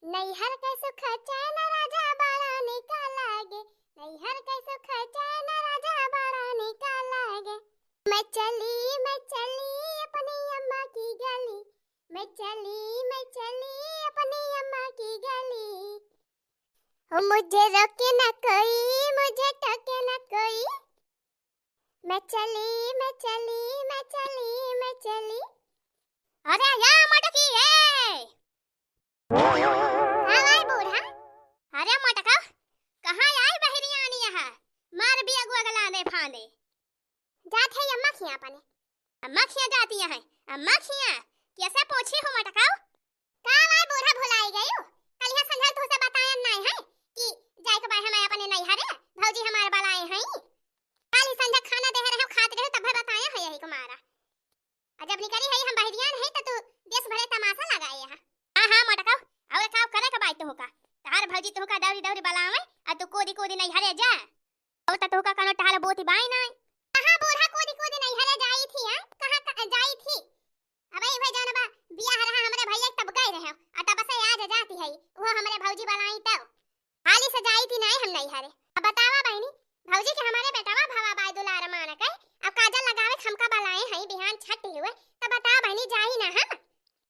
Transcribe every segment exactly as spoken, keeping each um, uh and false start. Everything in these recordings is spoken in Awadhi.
नैहर के सुख चैन राजा बड़ा निक लागे, नैहर के सुख चैन राजा बड़ा निक लागे। मैं चली, मैं चली अपनी अम्मा की गली, मैं चली, मैं चली अपनी अम्मा की गली। ओ मुझे रोके ना कोई, मुझे टोके ना कोई। मैं चली, मैं चली, मैं चली, मैं चली। अरे या मटकी है। हाँ भाई बूढ़ा। अरे मटका, कहाँ आई बहरियानी यहाँ? मार भी अगुआ गलाने फाने। जात है अम्मा खिया अपने। अम्मा खिया जाती है? अम्मा खिया? कैसे पूछी हो मटकाऊ? का भाई बूढ़ा भुलाई गयू? कलिया संझल तुहसे बतायन नाई है कि जाए के बाय हमें अपने नैहरे, भौजी हमार बलाए हैं। काली संझा खाना दे रहे हो, खात रहे हो, तब बताए है यही कुमारा। और जब निकली है हम बहरियान है तो तू देश भरे तमाशा लगाए है। हाँ, हाँ, मटकाऊ, और का करे का बात तो होका? तहार भौजी तो होका दौरी दौरी बलावे, और तू कूदी कूदी नैहरे जा। और तो होका कनो टहल बोती बाई नाई। कहाँ बूढ़ा कूदी कूदी नैहरे जाई थी, हैं? कहाँ क-, जाई थी? अबे इहे जौन बा, बियाह रहा हमरे भैया के तब गए रहे, और तब से आज जाती है, वो हमरे भौजी बलाई तब। हाली से जाई थी नाई हम नैहरे। अब बतावा बहनी, भौजी के हमारे बेटवा भवा बाय दुलार मान के, अब काजल लगावे के हमका बलाए हैं, बिहान छठी हुए, तब बतावा बहनी, जाई ना हम?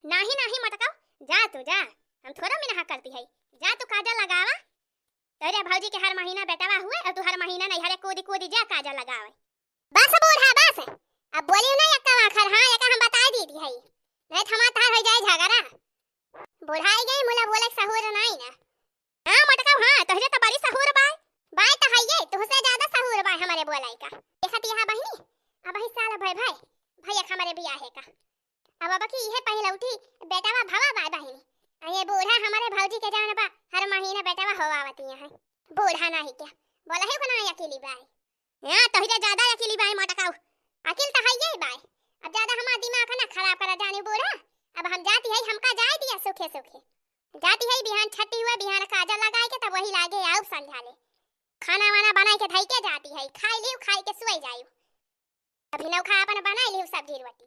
नाही, नाही मटकाऊ, जा तू जा, हम थोड़ा मिनहा करती है, जा तू काजल लगावा। तोरे भौजी के हर महीना बेटवा हुए और तू हर महीना नैहरे कूदी कूदी जा काजल लगावे। बस बूढ़ा बस, अब बोलियो ना यक्का आखर, हाँ यक्का हम बताई दीती है, नहीं तो हमार तहार हो जाए झगड़ा। बुढ़ाई गई मुला बोले के सहूर नाई ना। हाँ मटका, हाँ तोहरे तो बड़ी सहूर बाय। बाय तो है ये, तुहसे ज्यादा सहूर बाय हमारे बोलाई का। देखत यहाँ बहनी, अब ही साल भय भय भैया के हमारे बियाहे का। अब अब की इहे पहिलौठी बेटवा भवा बाय बहिनी। आ ये बूढ़ा हमारे भौजी के जान बा, हर महीना बेटवा होवावती है। बूढ़ा नाही क्या, बोला है को ना अकेली बाय। हाँ, तोहरे ज्यादा अकेली बाय मटकाऊ। अकिल तो है ये बाय। अब ज्यादा हमार दिमाग ना खराब करा जाने बूढ़ा। अब हम जाती है, हमका जाए दिया सुखे सुखे। जाती है बिहान छठी हुए, बिहान काजल लगाए के तब वही लागे आउब संझा ले। खाना वाना बनाए के धई के जाती है, खाई लियो, खाई के सोई जाइयो। अभी नौखा अपन बनाई लियो सब्जी रोटी।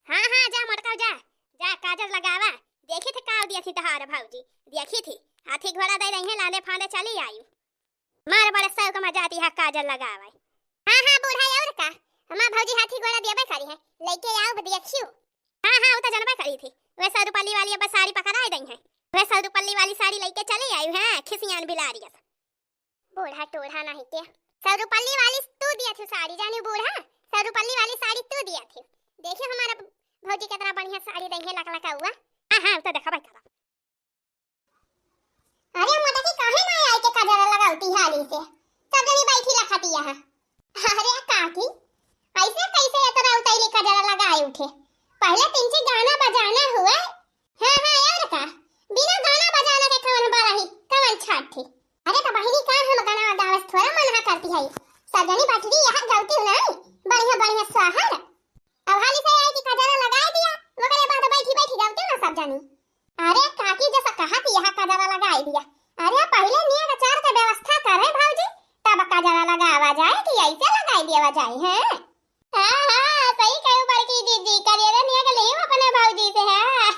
हाँ, हाँ, जा मटकाऊ जा, जा काजल लगावा। देखी थे का दिया थी तहार भौजी, देखी थी हाथी घोड़ा दे रही है, लांदे फांदे चली आइयो। मार बड़े सौक में जाती है काजल लगावे। हाँ, हाँ, बूढ़ा और का, हमार भौजी हाथी घोड़ा देबे करी है, लेके आउब देखियो। हाँ, हाँ, वो तो जनबे करी थी, वह सौ रुपल्ली वाली अब साड़ी पकड़ाई दई है, वह सौ रुपल्ली वाली साड़ी लेके चली आई है, खिसियान बिलारिया। बूढ़ा टूढ़ा नहीं के, सौ रुपल्ली वाली तू दिया थी साड़ी, जानी बूढ़ा, सौ रुपल्ली वाली साड़ी तू दिया थी। देखियो हमारा भौजी कितना बढ़िया साड़ी दई है, लकलका हुआ। हाँ, हाँ, वो तो देखा भाई करा। अरे मोटकी, काहे ना आई के काजर लगावती हाली से? सब जनी बैठी लखतिया है। अरे काकी, ऐसे कैसे इतना उतैली काजर लगाए उठे? पहले तीन चार गाना बजाना हुए। हाँ, हाँ, और का? बिना गाना बजाना के कवन बरही, कवन छठी? अरे तो बहिनी का हम गाना गावे से थोड़ा मना करती है। सब जनी बैठी यहाँ गावती नहीं, बढ़िया बढ़िया सोहर। अब हाली से आई कि काजर लगाए दिया, ओकरे बाद बैठी बैठी गावती ना सब जनी। अरे काकी, जैसा कहा कि यहाँ काजर लगाई दिया। अरे पहले नियम आचार के व्यवस्था करे भौजी, तब काजर लगावा जाए कि ऐसे लगाई दिया जाए, हैं? हाँ, हाँ, सही कहो बड़की दीदी, करिए रे नियम ले अपने भौजी से, हाँ।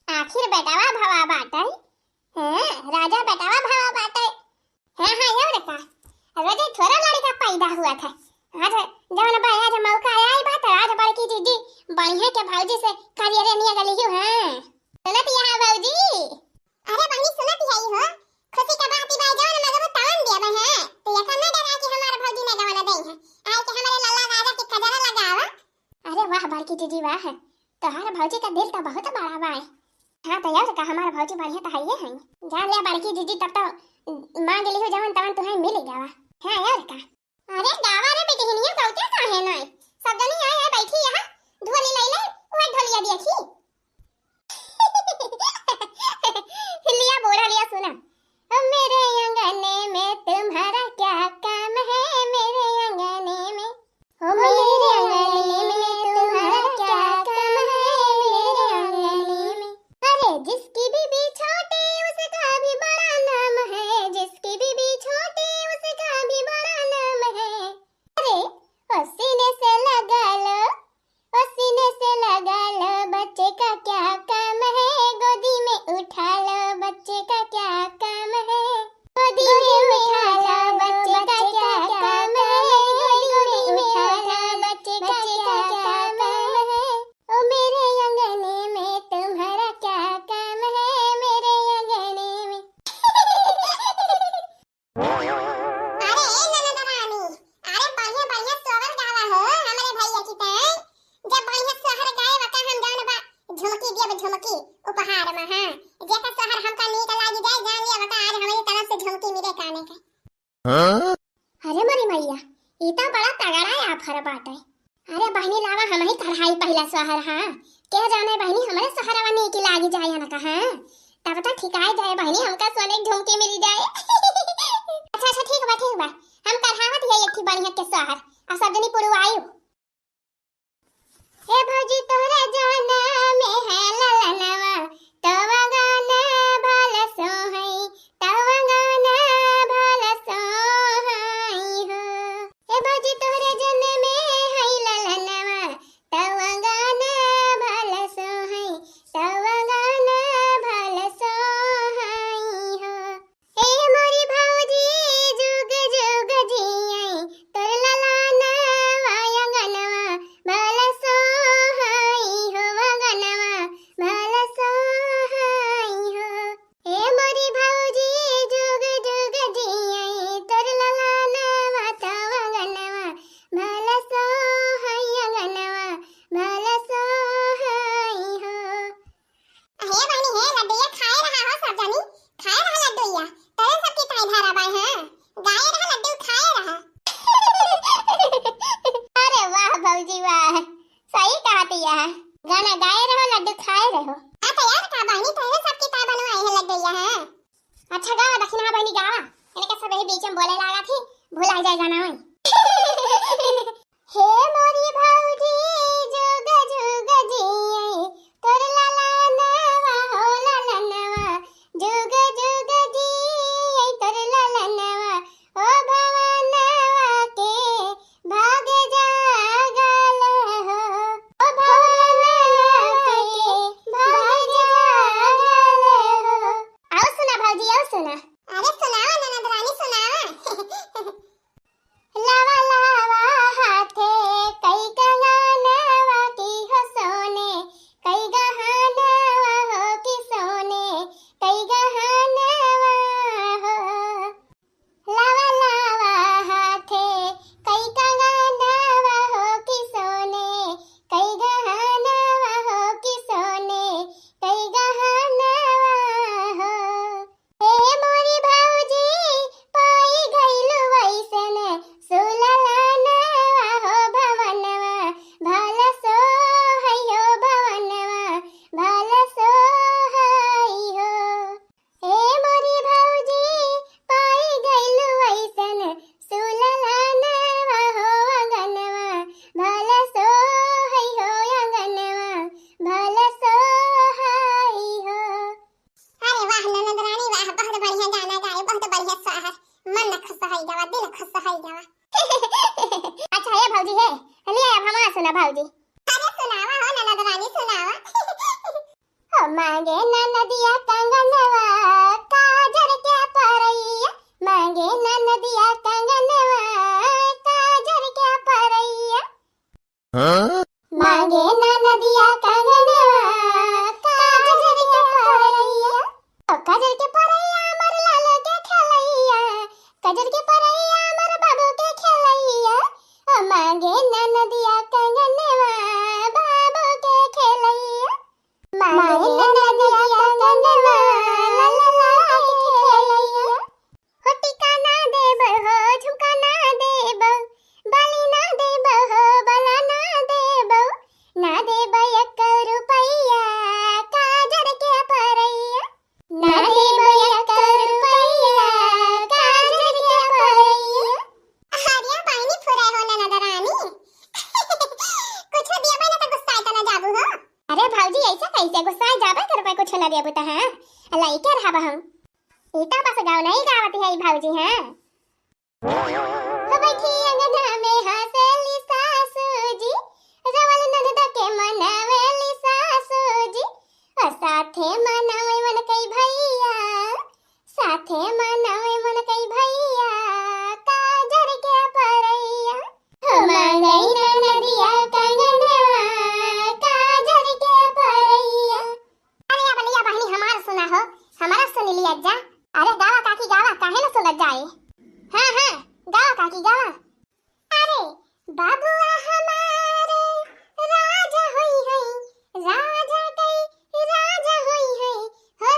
आखिर बेटवा भवा बाटे, हैं? राजा बेटवा भवा बाटे। हाँ, हाँ, और का? रोजे थोड़ा लड़का पैदा हुआ था। आज जवन बा, आज मौका आया बा, तो आज बड़की दीदी बढ़िया के भौजी से करिए रे निया गली हूँ, हाँ। सुनत यहाँ भौजी? अरे बहिनी, सुनत यही हो, खुशी का बात बा, जवन मगबू तवन देवे हैं। तो ये ना डरा कि हमारे भौजी में गवन दई है। आए के हमारे लल्ला राजा के कजरा लगावा। अरे वाह बड़की दीदी वाह, तोहार भौजी का दिल तो बहुत बड़ा बा। हाँ तो यार का हमार भौजी बढ़िया तो है ही है। जान लिया बड़की दीदी, तब तो मांग ली हो जवन तवन तुम्हें मिल गया। हाँ यार का। अरे गावा रे बिटिहनिया, गौते काहे नाय? सब जनी आए आए बैठी यहाँ, ढोली ले ले, वही ढोलिया देखी। लिया बोल लिया सुना। ओ मेरे अंगने में तुम्हारा क्या काम है, मेरे अंगने में। ओ मेरे अंगने में तुम्हारा क्या काम है, मेरे अंगने में। अरे जिसकी बीबी छोटी उसका भी बड़ा नाम है, जिसकी बीबी छोटी उसका भी बड़ा नाम है। अरे ओ सीने से लगा लो, ओ सीने से लगा लो बच्चे हाँ? अरे मोरी मैया, ई त बड़ा तगड़ा offer बाटे। अरे बहिनी, लावा हमही कढ़ाई पहिला सोहर, हाँ। के जाने बहिनी, हमरे सोहरवा नीक लागी जाए ना कहाँ। तब तक ठिकाए जाए बहिनी, हमका सोने के झुमकी मिली जाए। अच्छा, अच्छा, ठीक बा, ठीक बा। हम कढ़ावत हिया एक ठे बढ़िया के सोहर, आ सब जनी पुरवायु। ए भौजी, तोहरे जाना में है ललनवा, तवा गाना भल सोहई, तवा गाना भल सोहई हो। ए भौजी, तोहरे जन में है ललनवा, तवा गाना भल सोहई, तवा गाना भल सोहई हो। ए मोरी भौजी जुग जुग जियै, तोर ललनवा अंगनवा भल सोहई हो, अंगनवा भल सोहई हो। ए मोरी भौजी जुग जुग जियै, तोर ललनवा तव अंगनवा भल सोहई, अंगनवा भल सोहई हो। हे बहिनी, हे लड्डूया खाए रहा हो सब जनी, खाए रहा लड्डूया, तोरे सबके ताई धारा बाय, हाँ, गाए रहा लड्डू खाए रहा। अरे वाह भौजी वाह, सही कहती है, गाना गाए रहो लड्डू खाए रहो। हाँ तो यार का बहिनी, तोरे सबके ताई बनवाए हैं लड्डूया, हाँ। अच्छा गावा दक्षिणा बहिनी गावा, इनके सब यही बीच में बोले लागा थी, भुला जाए गाना वही। हे मोरी भौजी जुग जुग जियै, तोर ललनवा हो ललनवा, जुग जुग जियै तोर ललनवा, ओ भवनवा के भाग जागल हो, ओ भवनवा के भाग जागल हो। आओ सुना भौजी, आओ सुना। अरे सुनावा ननद रानी, सुनावा। लावा लावा हाथे कई कंगनवा की हो सोने, कई गहनवा हो की सोने, कई गहनवा हो। लावा लावा हाथे कई कंगनवा हो की सोने, कई गहनवा हो की सोने, कई गहनवा हो। ए मोरी भौजी, पाई गइलू वैसन सुललनवा हो भवनवा, भल सोहई हो भवनवा, भल सोहई हो। ए मोरी भौजी, पाई गइलू वैसन सुललनवा हो अंगनवा, भल सोहई हो अंगनवा, भल सोहई हो। अरे वाह ननद रानी वाह, बहुत बढ़िया गाना गाए, बहुत बढ़िया सोहर, मन खुश होइ गवा, दिल खुश होइ गवा। अच्छा हे भौजी हे, लिया अब हमार सुना भौजी। अरे सुनावा हो ननद रानी सुनावा। हो मांगे ननदिया कंगनवा काजर के परैया, मांगे ननदिया कंगनवा काजर के परैया। हाँ? मांगे ननदिया कंगनवा, काजर के परैया। ओ काजर के परैया, मोर लाल के खेलैया। काजर के परैया, मोर बाबू के खेलैया। ओ मांगे ननदिया कंगनवा, बाबू के खेलैया। मांगे ननदिया कंगनवा, लाल के खेलैया। हो टीका ना देब हो, झुमका ना देब, बाली ना देब हो, बाला ना देब, ना देब एक रुपैया काजर के परैया, ना देब एक रुपैया काजर के परैया। अरे बहिनी फुरे हो ननद रानी, कुछ दिया बना तो गुस्सा इतना जाबू हो। अरे भौजी ऐसे कैसे गुस्सा जाबे करबे, कुछ ना देबू त, हाँ, लइके रहब हम। ई त बस गवनई गावत है ई भौजी, हाँ। हो बैठी अंगना में हंसेली सासू जी, रवल ननद के मनावेली सासू जी। और साथे मनावे मन कई भैया, साथे मनावे मन कई भैया, काजर के परैया। हो मांगई ननदिया कंगनवा, काजर के परैया। अरे अब लिया बहिनी हमार सुना हो, हमारा सुन लिया जा। अरे गावा काकी गावा, काहे न सुनत जाए। हाँ, हाँ, गावा काकी गावा। अरे बाबुआ हमारे राजा होई है, राजा कई राजा होई है, हो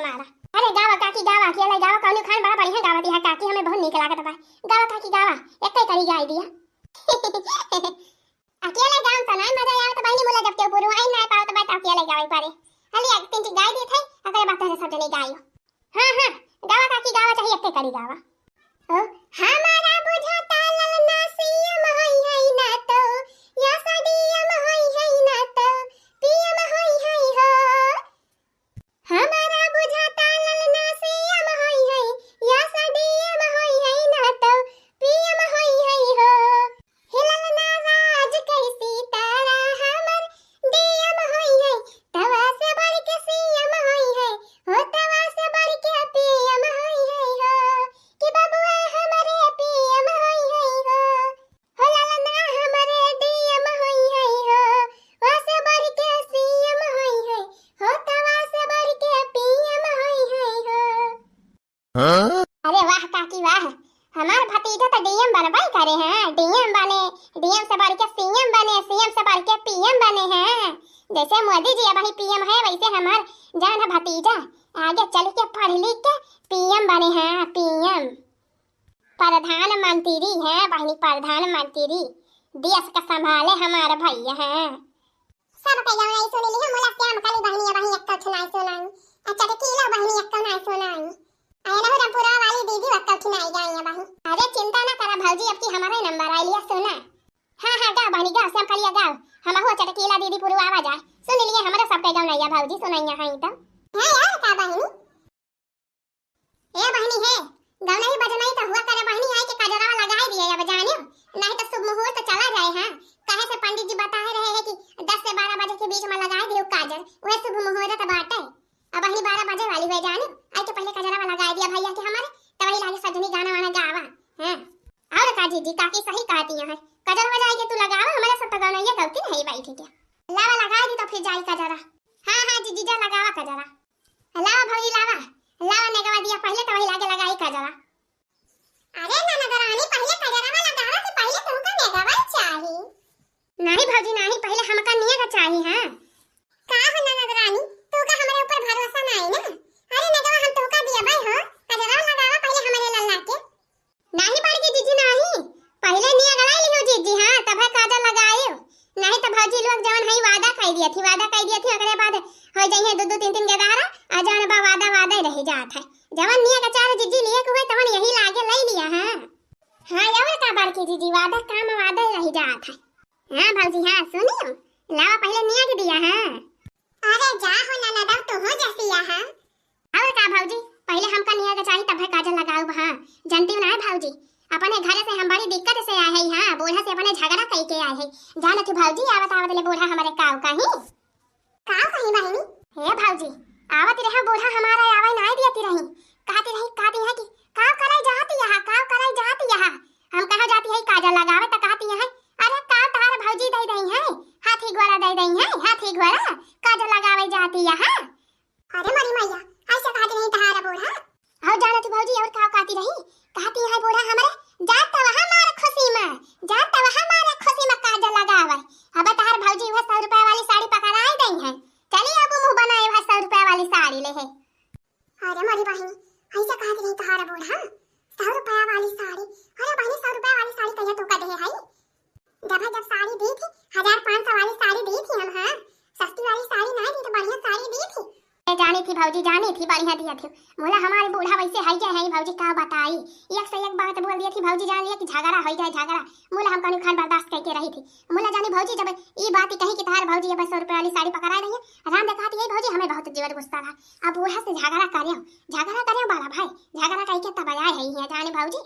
मारा। अरे गावा काकी गावा, अकेले गावा, कौनो खान बड़ा बढ़िया गावत है काकी, हमें बहुत नीक लागत बा। गावा काकी गावा, एक करी गाई दिया। अकेले गाउन त नाय मजा आवत बहिनी, मुला जब केहू पुरवाई नाय पावत बा त अकेले गावे पड़े। हली एक तीन ठी गाई देत है, ओकरे बाद तोहरे सब जने गाइयो। हाँ हाँ, गावा काकी गावा, चाहे एक करी गावा। ओ, हमारा बुझाता ललना सीएम होई है ना तो, या सा डीएम होई है ना तो, पीएम होई है हो। हमारा बुझाता ललना सीएम होई है, या सा डीएम होई है ना तो, पीएम होई है हो। हे ललना राज कैसी तारा हमर डीएम होई है, तवा से बढ़ के सीएम होई है, हो तवा से बढ़ के पीएम होई है हो, कि बबुआ हमरे पीएम होई है हो, हो ललना हमरे डीएम होई है हो, वा से बढ़ के सीएम होई है, हो तवा से बढ़ के पीएम होई है हो। अरे वाह काकी वाह, हमार भतीजा तो डीएम बनबे करे हैं, डीएम बने, डीएम से बढ़ के सीएम बने, सीएम से बढ़ के पीएम बने हैं। जैसे मोदी जी अबही पीएम है, वैसे हमार जान है भतीजा आगे चल के पढ़ लिख के पीएम बने हैं, पीएम, प्रधानमंत्री हैं बहिनी, प्रधानमंत्री, देश का संभाले हमार भैया हैं। सबके गौनाई सुन लिहु, मुला श्याम कली बहिनी अबही एक कौठी नाई सुनाई, आ चटकीला बहिनी एक कौ नाई सुनाई, आ एनहु रामपुरा वाली दीदी एक कौठी नाई गाई अबही। अरे चिंता ना करा भौजी, अब की हमारे नंबर आई लिया सुना। हाँ हाँ गाओ बहिनी गाओ, श्याम कलिया गाओ, हम हुआ चटकीला दीदी पुरवावा जाए। सुन लिए हमारे सबके गौनैया भौजी सुनैया हैं तो। हाँ यार का बहिनी? ए बहिनी हे, गौनई बजनई त हुआ करे बहिनी, आई के काजरवा लगाई दिए अब जानियो, नहीं तो शुभ मुहूर्त चला जाए। हाँ, कहे से पंडित जी बताए रहे हैं कि दस से बारह बजे के बीच में लगाई दियो काजर, वह शुभ मुहूर्त बाटे। अब बहिनी बारह बजे वाली हुए जानियो, आई के पहले काजरवा लगाई दिया भैया के हमारे, तब वही लागे सजनी गाना वाना गावा। हाँ, और का जीजी काकी सही कहती हैं, काजरवा जाए के तू लगावा, हमारे सब तो गौनैया गलती नहीं बैठी के। लावा लगाई दी तो फिर जाई काजरा। हाँ हाँ जीजी जा लगावा काजरा। लावा भौजी लावा, लावा नेगवा दिया पहिले तो वही लागे लगाई काजरा। अरे ननद रानी पहिले काजरवा लगावा से पहिले तुमका नेगवा चाही। नहीं भौजी नहीं, पहिले हमका नेग चाही। हाँ का हो ननद रानी, तू का हमरे ऊपर भरोसा नहीं ना? अरे नेगवा हम तुमका दिया भाई हो, काजरवा लगावा पहिले हमरे लल्ला के। नाही बड़की जीजी नाही, पहिले नेग लाई लियो जीजी, हाँ, तब है काजर लगायो। नहीं तो भौजी लोग जवन है वादा कई दिया थी, वादा कई दिया थी, ओकरे बाद हो जाइए दो दो तीन तीन के दारा, आ जान बा वादा वादा ही रह जात है। जवन नेग चार जीजी नेग हुए तवन यही लागे ले लिया, हाँ। हाँ, और का बड़की जीजी, वादा काम वादा ही रह जात है। हाँ भौजी, हाँ, सुनियो, लावा पहिले नेग दिया, हाँ। अरे जा हो ननद, तू हो जसिया, हाँ। और का भौजी, पहिले हमका नेग चाही तब है काजर लगाउब। हाँ, जनती ना है भौजी, अपने घर से हम बड़ी दिक्कत से आए हैं। हाँ, बूढ़ा से अपने झगड़ा कई के आए हैं। जानत ही भौजी, आवत आवत ले बूढ़ा हमारे काव कहीं। काव कहीं बहिनी? हे भौजी, आवत रहे बूढ़ा हमारा आवे नाय दियती रही, कहती रही, कहती है कि काव करे जाती यहाँ, काव करे जाती यहाँ। हम कहा जाती है काजर लगावे तो कहती है, अरे काव तार भौजी दे दई है, हाथी घोड़ा दे दई है, हाथी घोड़ा, काजर लगावे जाती यहाँ। अरे मोरी मैया, ऐसे कहती रही तहारा बूढ़ा? हौ जानत ही भौजी, और का कहती रही? कहती है बूढ़ा हमारे, जा त वहाँ मार खुशी में, जा त वहाँ मार खुशी में काजर लगावे। अब तहार भौजी वह सौ रुपया वाली साड़ी पकड़ाए दई है, चली अब मुँह बनाए वह सौ रुपया वाली साड़ी ले है। अरे मोरी बहिनी, ऐसे कहती रही तहारा बूढ़ा, सौ रुपया वाली साड़ी? अरे बहिनी, सौ रुपया वाली साड़ी कहिया तू का देहे है? जब है जब साड़ी दी थी, हजार पाँच सौ वाली साड़ी दी थी हम, हाँ, सस्ती वाली साड़ी नहीं दी तो बढ़िया साड़ी दी थी। ए, जानी थी भौजी, जानी थी, बढ़िया दिया थी। मुला हमारे बूढ़ा वैसे है क्या है भौजी, का बताई, एक से एक बात बोल दिया थी भौजी, जान लिया कि झगड़ा हो जाए, झगड़ा। मुला हम कौनो खान बर्दाश्त करके रही थी। मुला जानी भौजी जब ई बात कही कि तहार भौजी अब सौ रुपये वाली साड़ी पकड़ा रही है, राम देखा थी भौजी हमें बहुत जीवन गुस्सा रहा। अब बूढ़ा से झगड़ा करें, झगड़ा करें बड़ा भाई, झगड़ा करके तब आए है यहाँ जाने भौजी।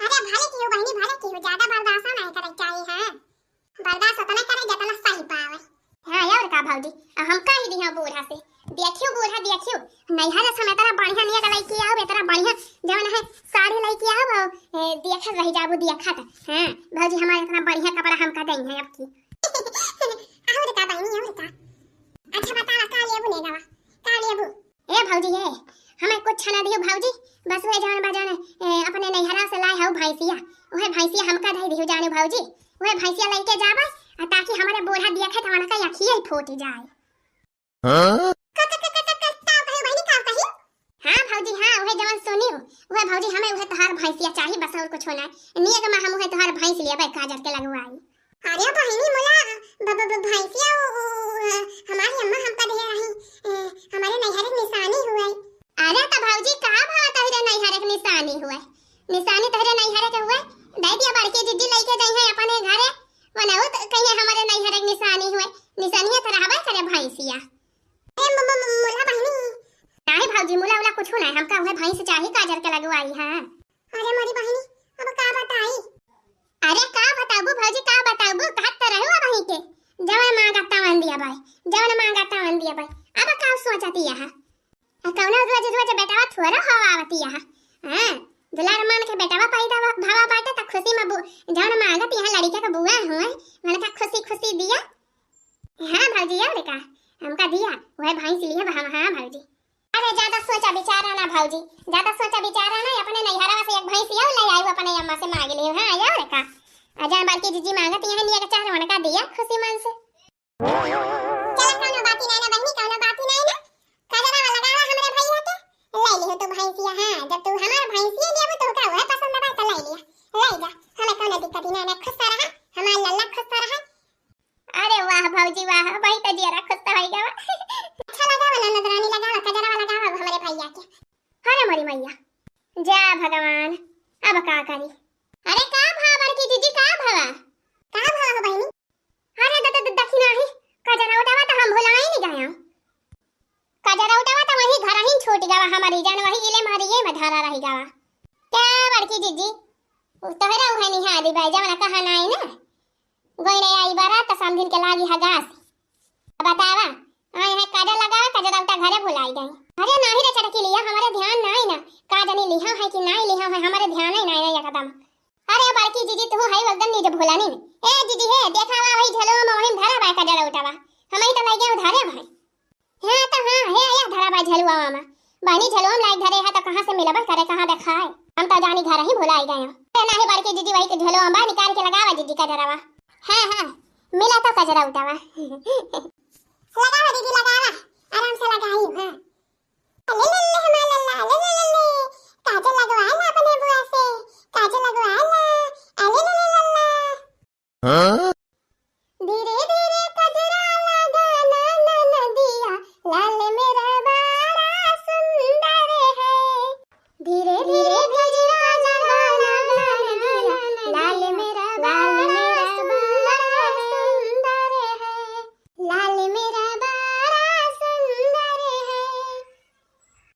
अरे भले कियो बहिनी, भले कियो, ज्यादा बर्दाश्त नहीं करे चाहिए, हाँ। बर्दाश्त उतना करे जितना सही पावे। हाँ, और का भौजी, आ हम कह दी हाँ बूढ़ा से, देखियो बूढ़ा, देखियो, नैहर से हम इतना बढ़िया नेग लेके आओ, इतना बढ़िया जवन है साड़ी लेके आओ, ए, देखत रह जाबू, देखत। हाँ, भौजी हमारे इतना बढ़िया कपड़ा हमका दई है अब की। और का बहिनी, और का? अच्छा बतावा, का लेबू नेगवा, का लेबू? ए भौजी, ए, हमें कुछ ना दियो भौजी, बस वह जवन बा जवन, ए, अपने नैहरा से लाए हऊ भैंसिया, वह भैंसिया हमका दे दियो जाने भौजी, वह भैंसिया लेके जाबे, आ ताकि हमारे बूढ़ा देखे तो उनका अखिए ही फूट जाए। हाँ? का, का, का, का, का, का, का कही बहिनी, का कही? उहे भौजी, हमें उहे तोहार भैंसिया चाही, बस और कुछ ना। नियग मा हम उहे तोहार भैंस लियाबे काजर के लगवाई। अरे बहिनी, मोला भ-, भ-, भ-, भैंसिया उ, उ, उ, हमारी अम्मा हमका दिहे रही, ए, हमारे नैहर के निशानी हुए। अरे त भौजी, का भाव तोहरे नैहर के निशानी हुए? निशानी तोहरे नैहर के हुए, दे दिया, बड़की जिज्जी लइके जइहैं अपने घरे, वनहु त कहिहैं हमारे नैहर के निशानी हुए, निशानिया त रहबे करे भैंसिया। ए, म-, म-, म-, मोला बहिनी। नाहीं भौजी, मोला उला कुछ नाहीं, हमका उहे भैंस चाही काजर के लगवाई, हाँ। अरे मोरी बहिनी, अब का बताई? अरे का बताबू भौजी, का बताबू? कहत त रहू अबहीं के, जवन मांगा तवन दियाबे, जवन मांगा तवन दियाबे। अब का सोचतिया है? आ कौनो रोज रोज बेटवा थोड़ा हो आवतिया है। हाँ, दुलार मान के बेटवा पैदा भ-, भवा बाटे त खुशी में बु-, जवन मांगतिया है लड़िका के बुआ हुए, उनका खुशी खुशी दिया। हाँ भौजी, और का? हमका दिया, उहे भैंस लियाब हम, हाँ भौजी। अरे ज्यादा सोचा विचारा ना भौजी, ज्यादा सोचा विचारा ना, अपने नैहरवा से एक भैंस और ले आयु, अपने अम्मा से मांग लियो, हाँ, और का? आ जौन बड़की जिज्जी मांगतिया है, नियग चार उनका दिया खुशी मन से। चला, कौनो बाती नाय ना बहिनी, कौनो बाती नाय ना। कजरवा लगावा हमरे भैया के, ले लिहो तू भैंसिया, हाँ, जब तू हमार भैंसिया लेबू तो ओकरा उहे पसंद बा त ले लिया, ले जा, हमें कौनो दिक्कत ही नाय ना, खुश रहा, हमार लल्ला खुश रहा। अरे वाह भौजी वाह, वही तो जियरा खुश तो होई गवा। अच्छा लगावा ननद रानी, लगावा, कजरवा लगावा अब हमरे भैया के। अरे मोरी मैया, जा भगवान, अब का करी? अरे का भवा बड़की जिज्जी, का भवा? का भवा हो बहिनी? अरे द-, द-, द-, दखिना ही, कजरौटवा तो हम भुलाई नहीं गया। कजरौटवा तो वही घर ही छूट गवा हमारी जान, वही इले महरिये में धरा रह गवा। क्या बड़की जिज्जी, उ तोहरा उहे निहारी बाई, जवन कहा नाई ना। गोइने आई बारा त समधिन के लागी हगास। बतावा, आए हैं काजर लगावे, कजरौटा घरे भुलाई गई। अरे नाही रे चटकी लिया, हमारे ध्यान नाई ना, का जानी लिहा है कि नाई लिहा है, हमारे ध्यान ही नाई ना एकदम। अरे बड़की जिज्जी, तू है एकदम निज भुलानी में। ए जिज्जी हे, देखा वा वही झलवा में वही धरा बा कजरौटा बा, हम ही तो लगे उधारे भाई। हाँ त हाँ, हे या धरा बा झलुआ मा। बहिनी झलुआ मा लाइके धरे है त कहाँ से मिलबे करे, कहाँ देखाए? हम त जानी घर ही भुलाई गए। अरे नाही बड़की जिज्जी, वही के झलुआ मा निकाल के लगावा जिज्जी कजरवा। हाँ हाँ, मिला तो कजरौटवा। लगावा जिज्जी लगावा, आराम से लगाई, हाँ। ले ले ले हमार लल्ला, ले ले ले ले। काजर लगवा ला अपने बुआ से, काजर लगवा ला, आ ले ले ले लल्ला। हाँ? धीरे धीरे कजरा लगाना ननदिया, लाल मेरा बड़ा सुंदर है। धीरे धीरे कजरा लगाना ननदिया, लाल मेरा बड़ा सुंदर है। लाल मेरा बड़ा सुंदर है।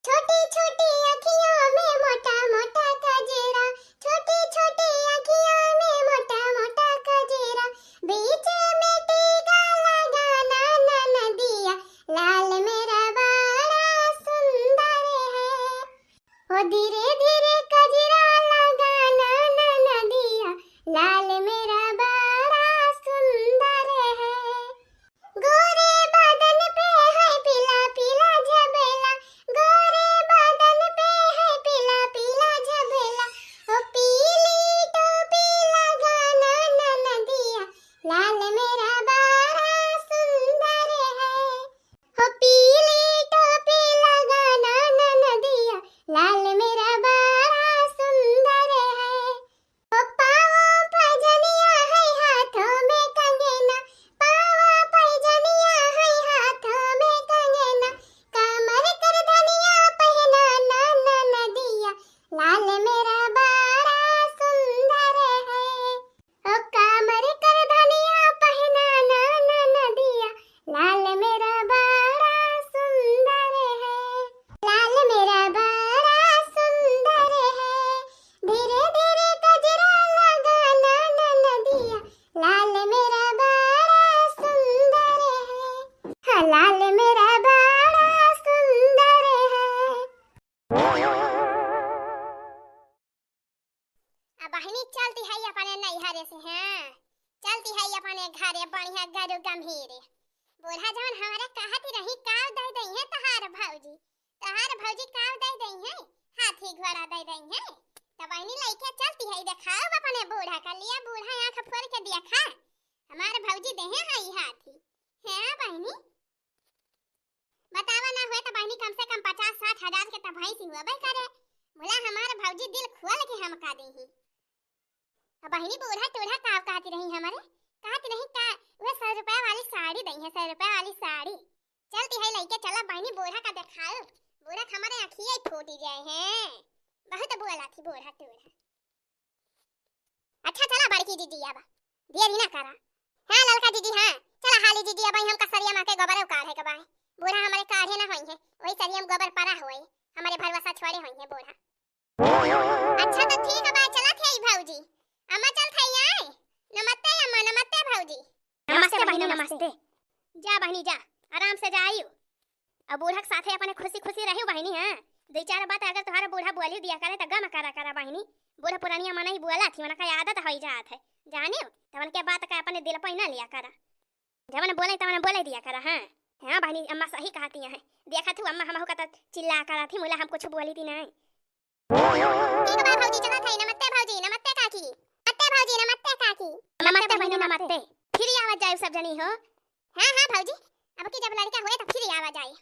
छोटी छोटी अखियों में मोटा मोटा कजरा, छोटी छोटी अखियों में मोटा मोटा कजरा, बीच में टीका लगाना ननदिया, लाल मेरा बड़ा सुंदर है। ओ धीरे धीरे कजरा लगाना ननदिया, लाल मेरा बड़ा सुंदर है। गोरे बदन पे है पीला पीला झबेला, गोरे बदन पे है पीला पीला झबेला। ओ पीली टोपी लगाना ननदिया, लाल मेरा बड़ा सुंदर है। ओ पीली टोपी लगाना ननदिया, लाल मेरा बड़ा सुंदर है। ओ पाँव पैजनिया है, हाथों में कंगना, पाँव पैजनिया है, हाथों में कंगना, कमर कर धनिया पहनाना ननदिया, लाल मेरा बड़ा सुंदर है। ओ कमर कर धनिया पहनाना ननदिया, लाल मेरा बड़ा सुंदर है। लाल मेरा बड़ा सुंदर है। धीरे धीरे कजरा लगाना ननदिया, लाल मेरा बड़ा सुंदर है। हाँ, लाल मेरा बड़ा सुंदर है। अब बहिनी चलती है अपने नैहरे से, हाँ, चलती है अपने घरे, बढ़िया गरु गम्हीरे। बूढ़ा जवन हमारे कहत रही, काव दे दइहैं तोहार भौजी, तोहार भौजी काव दे दइहैं, हाथी घोड़ा दे दइहैं। त बहिनी लइके चलती है, देखाओ अपने बूढ़ा का लिया, बूढ़ा आँख फोर के देखा, हमार भौजी देहे है हाथी। हाँ बहिनी, बतावा ना हुए त बहिनी, कम से कम पचास साठ हजार के त भैंस हुआ बे करे। मुला हमार भौजी दिल खोल के हमका देही। अब बहिनी बूढ़ा टूढ़ा का कहती रही हमरे, कहती रही का वह सौ रुपया वाली साड़ी दई है, सौ रुपया वाली साड़ी। चलती है लइके चला बहिनी बूढ़ा का देखाओ, बूढ़ा का हमारे अखिए फूटी जाए हैं, बहुत बोला थी बूढ़ा टूढ़ा। अच्छा चला बड़की जीजी अब देरी ना करा। हाँ ललका जीजी हाँ, चला हाली जीजी अब हम कसरिया माँ के गोबर उकाढ़े के बाय, बूढ़ा हमारे काढ़े ना होई है, वही सरिया में गोबर परा होई, हमारे भरोसा छोड़े होई है बूढ़ा। अच्छा तो ठीक बा, चलत है भौजी। अम्मा चलत है आए। नमस्ते अम्मा, नमस्ते भौजी। नमस्ते बहिनी, नमस्ते। जा बहिनी जा, आराम से जाइयो। अब बूढ़ा के साथे अपने खुशी खुशी रहियो बहिनी, हाँ। दो चार बात अगर तुम्हारा बूढ़ा बोली दिया करे तो गम करा करा बहिनी। बूढ़ा पुरानिया मनई बोला थी, उनका आदत होई जात है। जानियो, तो उनके बात का अपने दिल पर ना लिया करा। जवन बोले तवन बोले दिया करा, हाँ। हाँ बहिनी, अम्मा सही कहती हैं। देखा थू अम्मा हमहू का तो चिल्ला करा थी, मुला हम कुछ बोली थी नहीं। ठीक बा भौजी, चलत है। नमस्ते भौजी, नमस्ते काकी। नमस्ते भौजी, नमस्ते काकी। नमस्ते बहिनी, नमस्ते। फिर आवा जाए सब जनी हो। हाँ, हाँ भौजी, अब की जब लड़का होए तो फिर आवा जाए।